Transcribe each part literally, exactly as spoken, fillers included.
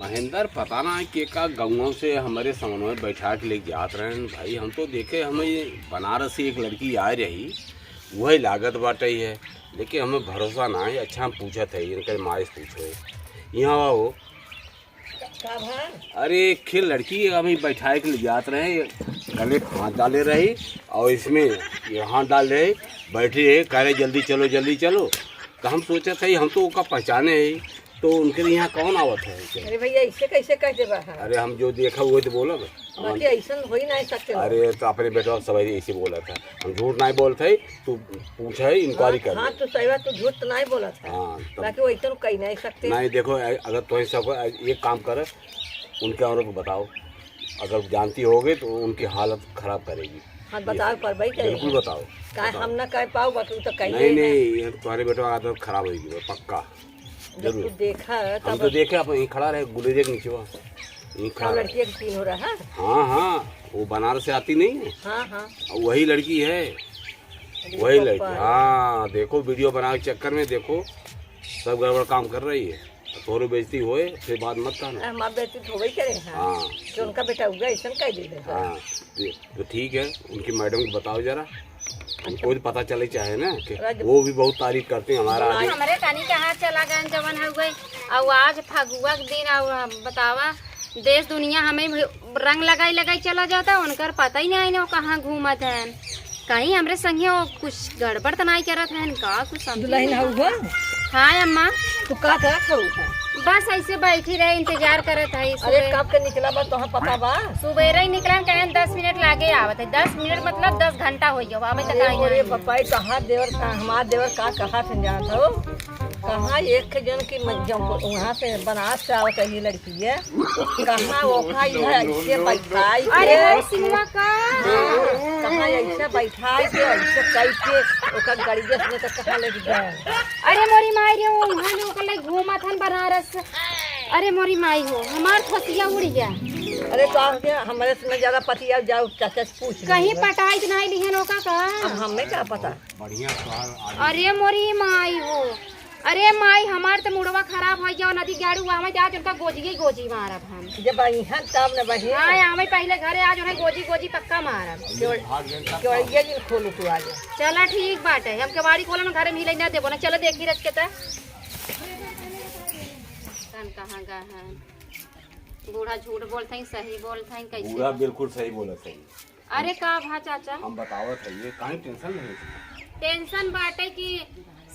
महेंद्र, पता ना के का गौवा से हमरे समनवा में बैठा के लेके जात रहन भाई। हम तो देखे, हमें बनारस से एक लड़की आए रही, वही लागत बाटे है, लेकिन हमें भरोसा ना है। अच्छा, हम पूछत है, इनके माई से पूछो, यहाँ आओ। का भा? अरे, एक ठे लड़की अभी बैठा के ले जात रहे, गले में हाथ डाले रही और इसमें ये हाथ डाल रहे, बैठी रहे, कह रहे, "जल्दी चलो, जल्दी चलो।" तो हम सोचत है, हम तो ओका पहचाने है, तो उनके यहाँ कौन आवत है? अरे भैया, ऐसे कैसे कह देबा है? अरे, हम जो देखा वही तो बोलब। बाकी ऐसन हो ही नहीं सकते। अरे, तो अपने बेटवा सब ऐसे बोला था, हम झूठ नहीं बोलते, तू पूछे, इंक्वायरी कर हाँ, ले। तो सही बात, तू झूठ तो नहीं बोला था। हाँ, तब बाकी वैसन कही नहीं सकते। नहीं, देखो, अ-, अगर तो ऐसा को, अ, एक काम कर, उनके औरों को बताओ, अगर जानती होगे तो उनकी हालत खराब करेगी। हाँ, ये बताओ, करवाई करेगी। बिल्कुल बताओ, काहे बताओ। हम ना कह पाओ, बाकी तो कहिए नहीं, ना। नहीं, ये तुम्हारे बेटवा आदत खराब होगी, पक्का। जब जरूर। तू देखा, हम तब तो देखे, आप यहीं खड़ा रहे, गुलेरिया के नीचे वहाँ, यहीं खड़ा सब रहे। लड़कियों के सीन हो रहा है। हाँ, हाँ, वो बनारस से आती नहीं है? हाँ, हाँ। वही लड़की है, अरे वही लड़की। पापा। हाँ, देखो, वीडियो बनावे के चक्कर में देखो, सब गड़बड़ काम कर रही है। तोहरो बेइज्जती होए, फिर बात मत कहना। हमार बेइज्जती तो होबे करे, हाँ। हाँ। कि उनका बेटा उगा ऐसन कह दे देता। हाँ, तो, तो ठीक है, उनकी मैडम को बताओ जरा। हमको भी पता चले चाहे ना कि राज- वो भी बहुत तारीफ करते हैं हमारा बोला आदमी। हमरे तनी के हाथ चला गए जवन हो गए, और आज फगुआ के दिन, और बतावा, देश दुनिया हमें रंग लगाई लगाई चला जाता, उनकर पता ही नहीं ना कहाँ घूमत हैं। कहीं हमरे संगे वो कुछ गड़बड़ तो नहीं करत हैं का? कुछ समझ दुल्हन नहीं हऊ आता। हो? हाँ अम्मा। तू का करत हऊ? बस ऐसे बैठी रहे, इंतजार करत है अरे सुबह। कब के निकला बा, तोहर पता बा? सुबेरे ही निकलन, कहेन दस मिनट लागे आवत है। दस मिनट मतलब दस घंटा हो गया, अबे तक अरे आई मोरे नहीं। बपाई, कहाँ देवर का, हमार देवर का कहा थे जात हो? कहाँ एक जन की म-, जब वहाँ से बनारस से आवत है ये लड़की है, कहाँ ओका इधर ऐसे बैठाई अरे के, हर सिनेमा का। हाँ, कहाँ ऐसे बैठाई के, ऐसे कई के, ओका गड़िया से तो कहाँ ले गए? अरे मोरी माई रे, वो वहाँ जो ओकर लई घूमत हन बनारस। अरे मोरी माई हो, हमार फसिया उड़ गया। अरे तो आपके हमारे से ज्यादा पतिया जाओ, चाचा से पूछ लो। कहीं पटाई तो नहीं लिहन ओका का? अब हमें क्या पता? बढ़िया स्वाद आज। अरे मोरी माई हो, अरे माई, हमार त मुड़वा खराब हो गया, नदी गाड़ू हुआ, हमें आज उनका गोजिए गोजी मारब हम। जब अइहन तब न बहिन। हाँ, हमें पहले घरे आज उन्हें गोजी गोजी पक्का मारब। केवल, भाग गए तब केवल ये दिन खोलू तू आज। चला ठीक बाटे, हम केवाड़ी खोलन घरे में हिलाई ना देबो ना, चलो देखी रच के त। कन कहाँ गए हैं? बूढ़ा झूठ बोलत हैं, सही बोलत हैं, कैसे बूढ़ा बोलत हैं? बिल्कुल सही बोलत हैं। अरे का भा चाचा? हम बतावत है, ये काहे टेंशन लेत है? टेंशन बाटे कि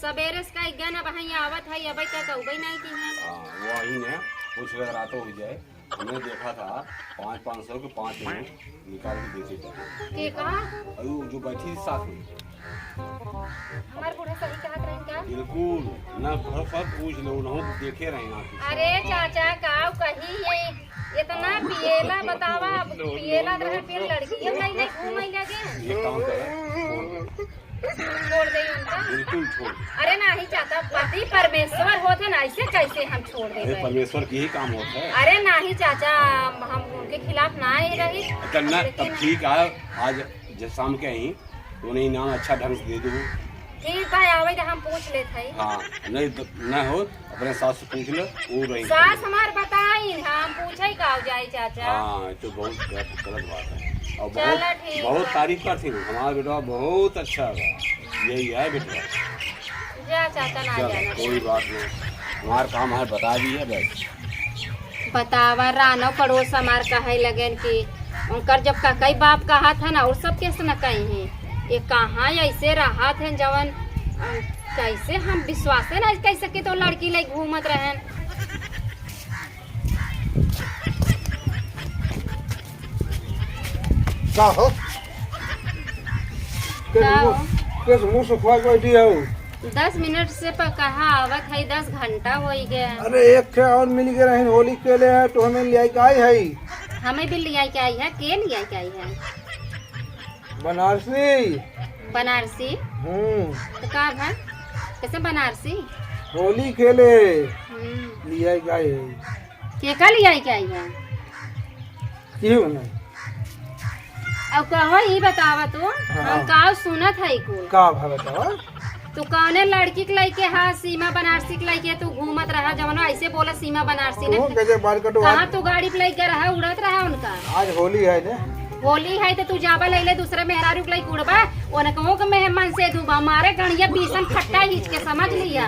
सबेरे से कई गन, अब हई आवत है, अबे तक अउबे नहीं की है। हाँ, वो आई ने, कुछ रात हो जाए, हमने देखा था पाँच, पाँच सौ के पाँच में निकाल के बेचे थे। के कहा? अरे वो जो बैठी थी साथ में। हमार बूढ़ा सही कहत रहन का? बिल्कुल, ना घर पर पूछ लो, उन्होंने देखे रहे हैं आप। अरे चाचा, का कही ये इतना पिएला, बतावा, अब पिएला रहे, फिर लड़कियों नहीं, नहीं घूमे लगे। ये काम करे, छोड़ दे। छोड़ दे उनका। बिल्कुल छोड़ दे। अरे नहीं चाचा, पति परमेश्वर होत है ना, ऐसे कैसे हम छोड़ अरे देबे? परमेश्वर के ही काम होत है। अरे नहीं चाचा, हम, हम उनके खिलाफ ना ही रही। अच्छा, ना, लेकिन तब ठीक है, आज जब शाम के आई, उन्हें इनाम अच्छा ढंग से दे दो। ठीक बा, आवे तो हम पूछ लेत हई। हाँ, नहीं तो, ना हो, अपने सास से पूछ लो, वो रही। सास हमार बताई, हम पूछे का हो जाए चाचा। हाँ, तो बहुत गलत, गलत बात है। और चला बहुत, ठीक बहुत बा। तारीफ करती हूँ, हमारा बेटा बहुत अच्छा है, यही है बेटा। जा चाचा, ना चलो, जाना। कोई बात नहीं, हमारा काम है, बता दी है बस। बतावा, रानो पड़ोस हमार कहे लगेन कि उनकर जब ककई बाप कहत है ना, और सब कैसे न कही हैं, ये कहाँ ऐसे रहत हैं जवन, अ, कैसे हम विश्वासे ना कर सके तो लड़की ले घूमत रहन। का हो? का हो? कैसे मुंह, कैसे मुंह सुखवा के बैठी हो? दस मिनट से प-, कहाँ आवत है, दस घंटा हो ही गया। अरे, एक ठे और मिल के रहिन, होली खेले है, तो हमें ले आई के आई है। हमें भी ले आई के आई है, के ले आई के आई है? बनारसी। बनारसी? हम्म। तो का भा? कैसे बनारसी? होली खेले। हम्म। ले आई के आई है। के का ले आई के आई है? केहू नहीं। अब कहो, ई बतावा तू, हाँ। हम का सुनत है कुल। का भा बतावा? तू कौने लड़की के लइके हा, सीमा बनारसी के लइके तू घूमत रहा, जवन ऐसे बोला सीमा बनारसी ने? तू कैसे बाल कटवा? कहाँ तू गाड़ी पे लइके रहा, उड़त रहा उनका? आज होली है ने? होली है तो तू जाबा लइले दूसरे मेहरारू के लइके उड़बा, उनकहू के मेहमान से दूबा, मारे गणिया बीसन फट्टा खींच के, समझ लिया,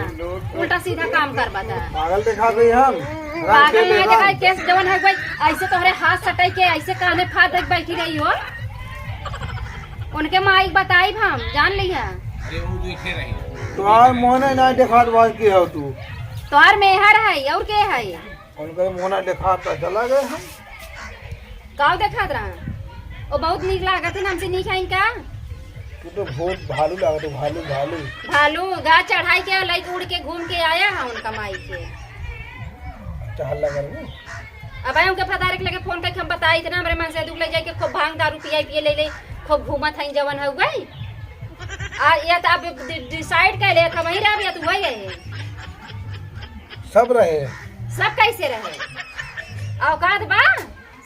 उल्टा सीधा काम करबा त। पागल देखा गई हम, रंग पागल खेले नहीं देखा, रंग। केस जवन है भाई, ऐसे तोहरे हाथ सटाई के, ऐसे काने फाड़ देके बैठी रही हो। उनके माई के बताइब हम, जान लिया। अरे वो देखे रही। तोहार मोहने ना देखात बात की हो तू। तोहार मेहर है, और के है? उनके मोहना देखात त चला गए हम। काऊ देखात रहा? ओ बहुत नीक लागत है, हमसे नीक है इनका। तू तो बहुत भालू लागत है, भालू, भालू। भालू, गाछ चढ़ाई के, लइके उड़ के घूम के आया है उनका माई के। अच्छा, हल्ला कर नी। अब आए उनके फदारे के लगे फोन करके हम बताई इतना, हमरे मन से दुख लग जाए कि खूब भांग दारू पियाई पिए ले ले, खूब घूमत हई जवन हो गई। आ, ये तो अब डि-, डिसाइड कर ले, हम वहीं रह, या तू वही रहे। सब रहे। सब कैसे रहे? औकात बा?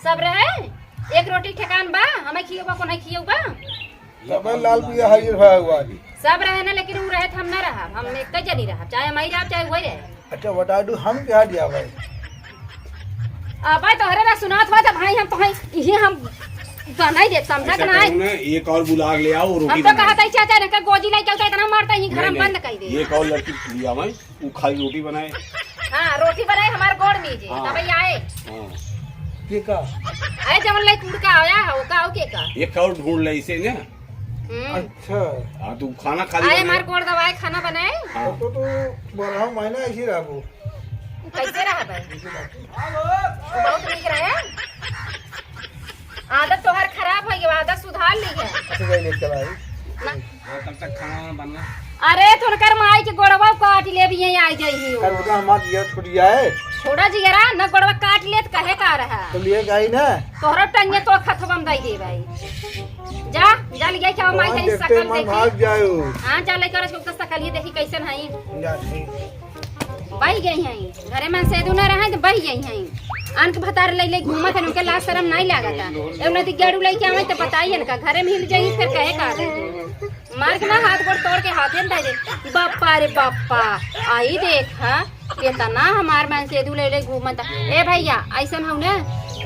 सब रहे? एक रोटी ठेकान बा? हमें खियौबा, कोने खियौबा? तबे लाल पिया हाजिर भया हुआ अभी। सब रहे ना, लेकिन उ रहे त हम ना रहब, हम एक जनी रहब, चाहे हम ही रहब, चाहे वही रहे। अच्छा, बता दू, हम क्या दिया भाई? अब भाई तोहरे ना सुनात हुआ, जब भाई हम तो हैं, इहे हम बनाई देत, समझा ऐसा कि ना? करो ना, एक और बुला के ले आओ, रोटी हम तो बनाए। कहा था, चाचा ने कहा, गोजी लाई चलता, इतना मारता ही, घर नहीं, हम नहीं, बंद कर दे। एक और लड़की लिया भाई, वो खाली रोटी बनाए। हाँ, रोटी बनाए, हमार गोड़ मीजे, हाँ। तब आए। हाँ। के का? अरे, जवन लाई कुड़ का आया है, वो का, ओके का? एक और ढूंढ ले इसे ना। हम्म। अच्छा। हाँ, तू खाना खा अरे, लिया हमार ना। गोड़ दबाए, खाना बनाए। हाँ। तो, तो तू बारह महीना ऐसे ही रहबो। कैसे रहबे? बहुत नीक रहे। आदत तोहर खराब हो गई, आदत सुधार ली है। अच्छा, भाई, लेके चला आई। ना। हाँ, तब तक खाना वाना बनवा। अरे, तो उनकर माई के गोड़वा काट ले, भी यहीं आ जाई ही। कल का हमार जिया छूट जाए। छोड़ा जियरा, न गोड़वा काट ले, तो कहे का रहा? तो लिए गई ना। तोहरा टंगे तो खतबम दई दे भाई। जा, जा ले जाके आओ, माई कौन तेरी देखते शकल मन देखी। भाग जाओ। हाँ, जा लेकर उसको शकल ये देखी कैसन है। जा, ठीक। बही गई हैं, घरे में सेदू न रहे तो बही गई हैं। अनक भतार ले ले घूमत है, उनके लाज शरम नहीं लागता। एगो नदी गेड़ू लेके आवे तो बताइए इनका, घरे में हिल जाई फिर कहे का रहे। मार के ना हाथ गोड़ तोड़ के हाथे में दे दे। बापा रे बापा, आई देख, हाँ, केतना हमार में सेदू ले ले घूमत। ए भैया, ऐसन हो ना,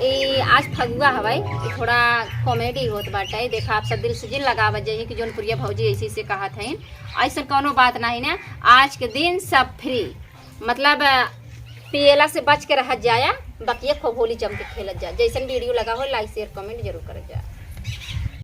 ई आज फगुआ हवाई, ई थोड़ा कॉमेडी होत बाटे। देखा, आप सब दिल से जिन लगावत जाइए कि जौनपुरिया भौजी ऐसे ऐसे कहत हैं, ऐसन कौनो बात नहीं ना। आज के दिन सब फ्री, मतलब, पियला से बच के रहत जाया, बाकी खूब होली जम के खेलत जा। जैसन वीडियो लगा हो, लाइक, शेयर, कमेंट जरूर करत जा।